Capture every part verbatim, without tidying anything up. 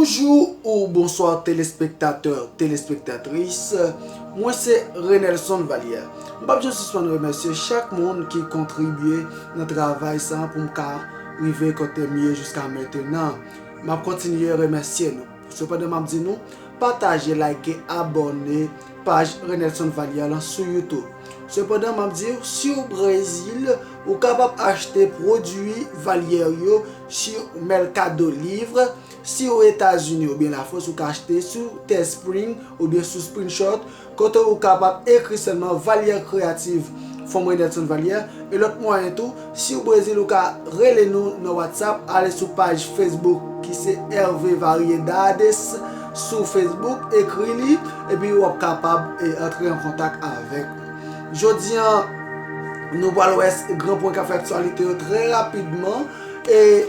Bonjou ou bonswa telespektatè, telespektatris. Mwen se Renelson Valière. M p ap janm sispann remèsye chak moun ki kontribye nan travay sa a pou m ka rive kote m ye jiska mentenan. M ap kontinye remèsye nou. Sepandan, m ap di nou, pataje, like, abòne paj Renelson Valière lan sou YouTube. Sepandan, m ap di w, si w Brezil, ou kapab achte pwodui Valière yo sou Mercado Livre. Si w Etazini oubyen Lafrans, ou ka achte sou Teespring oubyen sou Screenshot, kote ou kapab ekri sèlman Valière Creative, Fanm Renelson Valière. E lòt mwayen tou, si w Brezil, ou ka rele nou nan WhatsApp, ale sou paj Facebook ki se Hervé Variedades sou Facebook, ekri li, epi w ap kapab, e, antre an kontak avèk nou. Jodi a, nou pral wè s-, gran pwen k ap fè aktyalite yo trè rapidman. E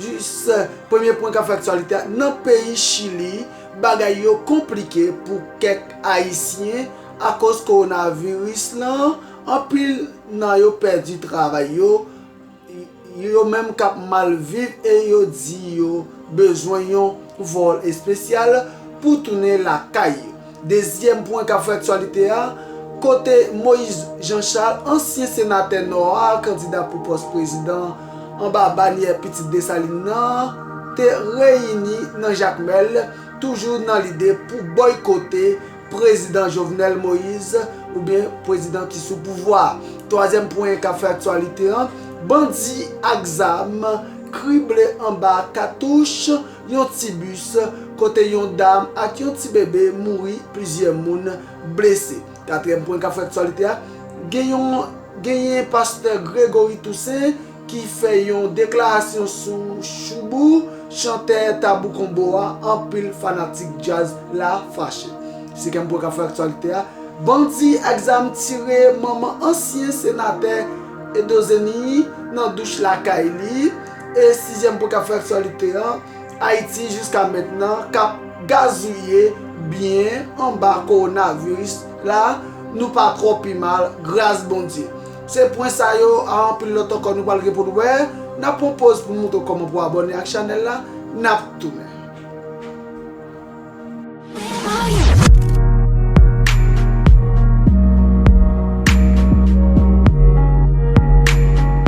jis, premye pwen k ap fè aktyalite a, nan peyi Chili, bagay yo konplike pou kèk Ayisyen akoz kowonaviris lan. Anpil nan yo pèdi travay yo, yo menm k ap mal viv e yo di yo bezwen yon vòl espesyal pou tounen lakay yo. Dezyèm pwen k ap fè aktyalite a, kote Moïse Jean Charles, ansyen senatè Nò a, kandida pou pòs prezidan anba banyè Pitit Desalin nan, te reyini nan Jakmèl, toujou nan lide pou bòykote prezidan Jovenel Moïse, oubyen prezidan ki sou pouvwa a. Twazyèm pwen k ap fè aktyalite an, bandi ak zam krible anba katouch yon ti bis, kote yon dam ak yon ti bebe mouri, plizyè moun blese. Katriyèm pwen k ap fè aktyalite a, gen yon, genyen pastè Gregory Toussaint ki fè yon deklarasyon sou Shoubou, chantè Tabou Combo a, anpil fanatik djaz la fache. Senkyèm pwen k ap fè aktyalite a, bandi ak zam tire manman ansyen senatè Edo Zeni nan douch lakay li. E sizyèm pwen k ap fè aktyalite an, Ayiti jiska mentnan k ap gazouye byen anba kowonaviris la, nou pa twò pi mal, gras Bondye. Se pwen sa yo, a anpil lòt ankò nou pral gen pou n wè. N ap pran pòz pou n montre w kòman pou w abòne ak chanèl la, n ap tounen.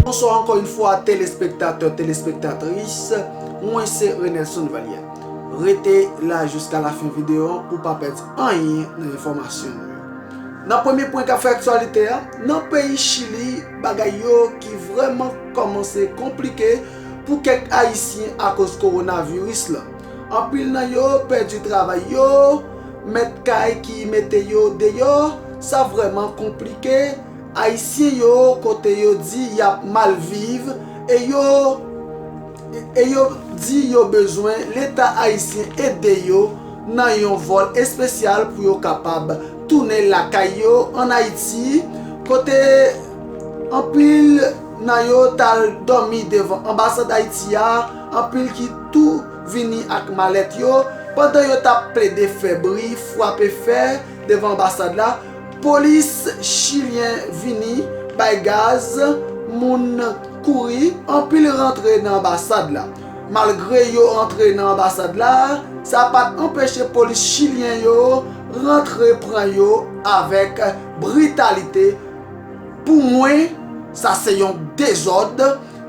Bonswa ankò yon fwa, telespektatè, telespektatris. Mwen se Renelson Valière. Rete la jiska lafen videyo an pou w pa pèdi anyen nan enfòmasyon nou yo. Nan premye pwen k ap fè aktyalite a, nan peyi Chili, bagay yo ki vrèman kòmanse konplike pou kèk Ayisyen akoz kowonaviris lan. Anpil nan yo pèdi travay yo, mèt kay ki mete yo deyò, sa vrèman konplike. Ayisyen yo, kote yo di y ap mal viv, e yo, e yo di yo bezwen Leta ayisyen ede yo nan yon vòl espesyal pou yo kapab tounen lakay yo ann Ayiti, kote anpil nan yo t al dòmi devan anbasad Ayiti a, anpil ki tou vini ak malèt yo, pandan yo t ap plede fè bri, frape fè devan anbasad la, polis chilyen vini bay gaz, moun kouri, anpil rantre nan anbasad la. Malgre yo antre nan anbasad la, sa pa t anpeche polis chilyen yo rantre pran yo avèk britalite. Pou mwen, sa se yon dezòd,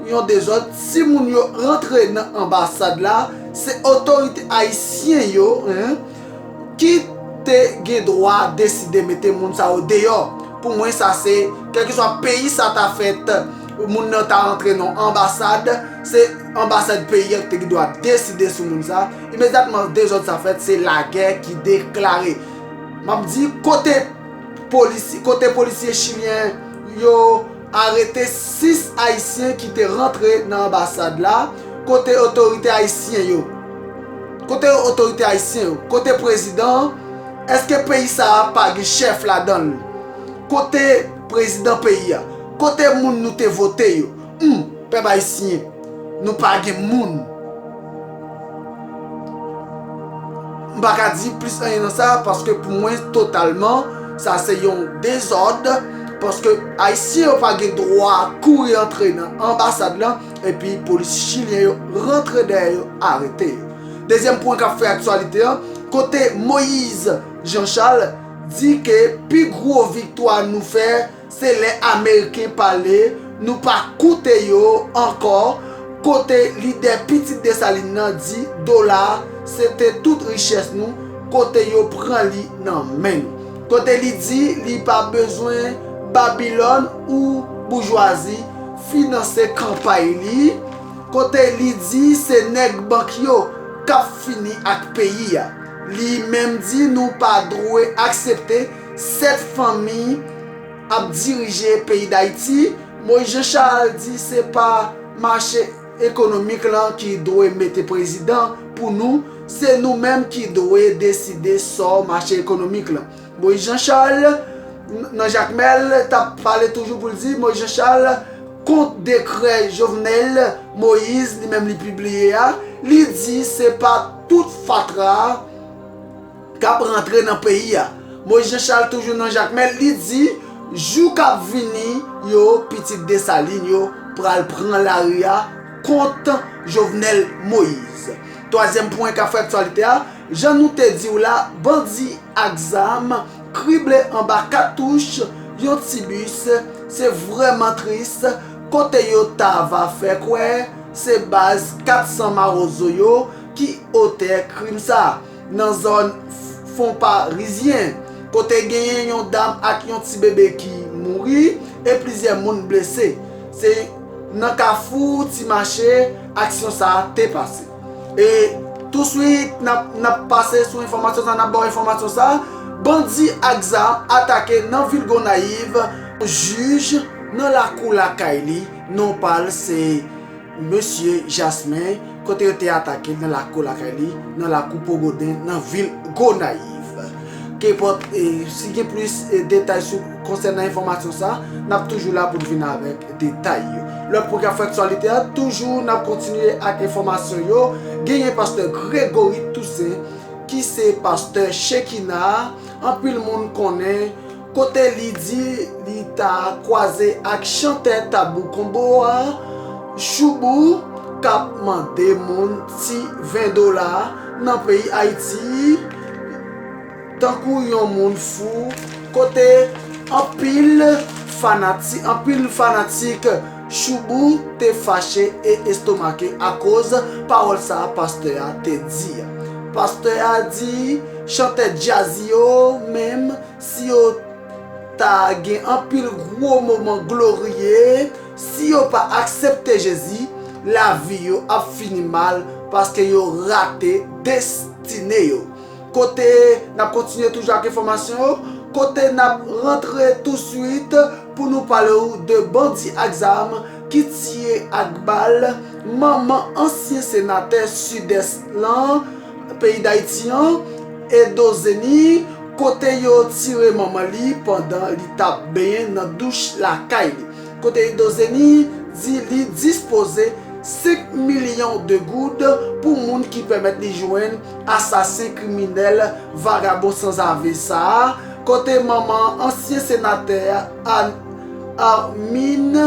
yon dezòd. Timoun yo rantre nan anbasad la, se otorite ayisyen yo, en, ki te gen dwa deside mete moun sa yo deyò. Pou mwen, sa se, kèlkeswa peyi sa ta fèt, moun nan ta rantre nan anbasad, se anbasad peyi a ki te gen dwa deside sou moun sa. Imedyatman dezòd sa fèt, se lagè ki deklare. M ap di, kote polisi-, kote polisye chilyen yo arete sis Ayisyen ki te rantre nan anbasad la, kote otorite ayisyen yo, kote otorite ayisyen yo, kote prezidan an, èske peyi sa a pa gen chèf ladan l? Kote prezidan peyi a? Kote moun nou te vote yo? Humm, pèp ayisyen, nou pa gen moun. M pa ka di plis anyen nan sa, paske pou mwen, totalman, sa se yon dezòd, paske ayisyen yo pa gen dwa kouri antre nan anbasad lan, epi polis chilyen yo rantre dèyè yo, arete yo. Dezyèm pwen k ap fè aktyalite an, kote Moïse Jean Charles di ke pi gwo viktwa nou fè, se lè Ameriken pale, nou pa koute yo ankò, kote lidè Pitit Desalin nan di dola se te tout richès nou, kote yo pran li nan men nou. Kote li di li pa bezwen Babilòn ou boujwazi finanse kanpay li, kote li di se nèg bank yo k ap fini ak peyi a. Li menm di nou pa dwe aksepte sèt fanmi ap dirije peyi Dayiti. Moïse Jean Charles di se pa mache ekonomik lan ki dwe mete prezidan pou nou, se nou menm ki dwe deside sò mache ekonomik lan. Moïse Jean Charles, n- nan Jakmèl, t ap pale toujou pou l di Moïse Jean Charles kont dekrè Jovenel Moïse li menm li pibliye a, li di se pa tout fatra k ap rantre nan peyi a. Moïse Jean Charles toujou nan Jakmèl, li di jou k ap vini yo, pitit Desalin yo pral pran lari a kont Jovenel Moïse. Twazyèm pwen k ap fè aktyalite a, jan nou te di w la, bandi ak zam krible anba katouch yon ti bis, se vrèman tris, kote yo ta va fè kwè se baz kat san Mawozo yo ki otè krim sa a, nan zòn Fon Parizyen, kote genyen yon dam ak yon ti bebe ki mouri e plizyè moun blese. Se nan Kafou Ti Mache aksyon sa a te pase. E touswit, n ap, n ap pase sou enfòmasyon sa, n ap ba w enfòmasyon sa. Bandi ak zam atake nan vil Gonayiv yon jij nan lakou lakay li, non pa l se Mesye Jasmin, kote yo te atake l nan lakou lakay li, nan lakou Pogoden, nan vil Gonayiv. Kenpòt, e, si gen plis, e, detay sou, konsènan enfòmasyon sa, n ap toujou la pou n vin avèk detay yo. Lòt pwen k ap fè aktyalite a, toujou n ap kontinye ak enfòmasyon yo. Genyen pastè Gregory Toussaint, ki se pastè Shekina, anpil moun konnen, kote li di li ta kwaze ak chantè Tabou Combo a, Choubou, k ap mande moun ti ven dola nan peyi Ayiti, tankou yon moun fou, kote anpil fanati-, anpil fanatik Choubou te fache e estomake akoz pawòl sa a pastè a te di a. Pastè a di chantè djaz yo menm, si yo ta gen anpil gwo moman gloriye, si yo pa aksepte Jezi, lavi yo ap fini mal paske yo rate destine yo. Kote n ap kontinye toujou ak enfòmasyon yo, kote n ap rantre touswit pou nou pale w de bandi ak zam ki tiye ak bal manman ansyen senatè Sidès lan, peyi Dayiti an, Edo Zeni, kote yo tire manman li pandan li t ap benyen nan douch lakay li. Kote Edo Zeni di li dispoze senk milyon de goud pou moun ki pèmèt li jwenn asasen kriminèl vagabon sanzave sa a. Kote manman ansyen senatè An-, Armin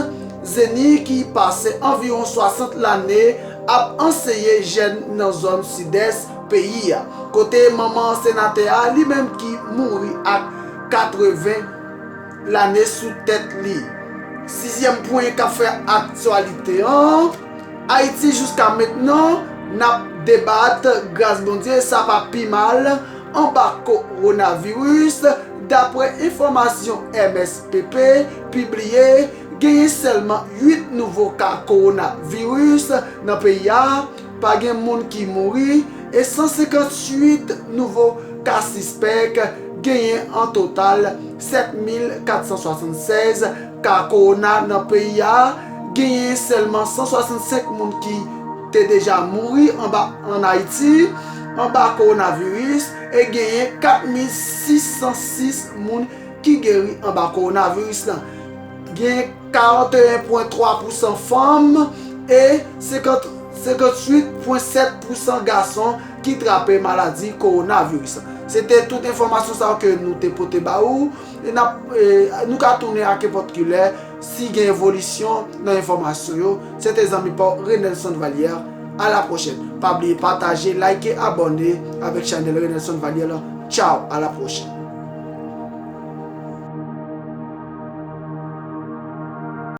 Zeni ki pase anviwon swasant lane ap anseye jèn nan zòn sidès peyi a. Kote manman senatè a li menm ki mouri ak katreven lane sou tèt li. Sizyèm pwen k ap fè aktyalite an, Ayiti jiska mentnan, n ap debat, gras Bondye, sa pa pi mal, anba kowonaviris, daprè enfòmasyon M S P P pibliye, genyen sèlman uit nouvo ka kowonaviris nan peyi a, pa gen moun ki mouri, e san senkantuit nouvo ka sispèk, genyen an total sèt mil kat san swasannsèz ka kowona nan peyi a, genyen sèlman san swasannsenk moun ki te deja mouri anba, ann Ayiti, anba kowonaviris, e genyen kat mil sis san sis moun ki geri anba kowonaviris lan. Gen karanteyen pwen twa pousan fanm e senkant, senkantwit pwen sèt pousan gason ki trape maladi kowonaviris lan. Se te tout enfòmasyon sa yo ke nou te pote ba ou. E n ap, e, nou ka tounen a kenpòt ki lè si gen evolisyon nan enfòmasyon yo. Se te zanmi pa w Renelson Valière. A la pwochèn. Pa bliye pataje, like, abòne avèk chanèl Renelson Valier lan. Tchaw, a la pwochèn.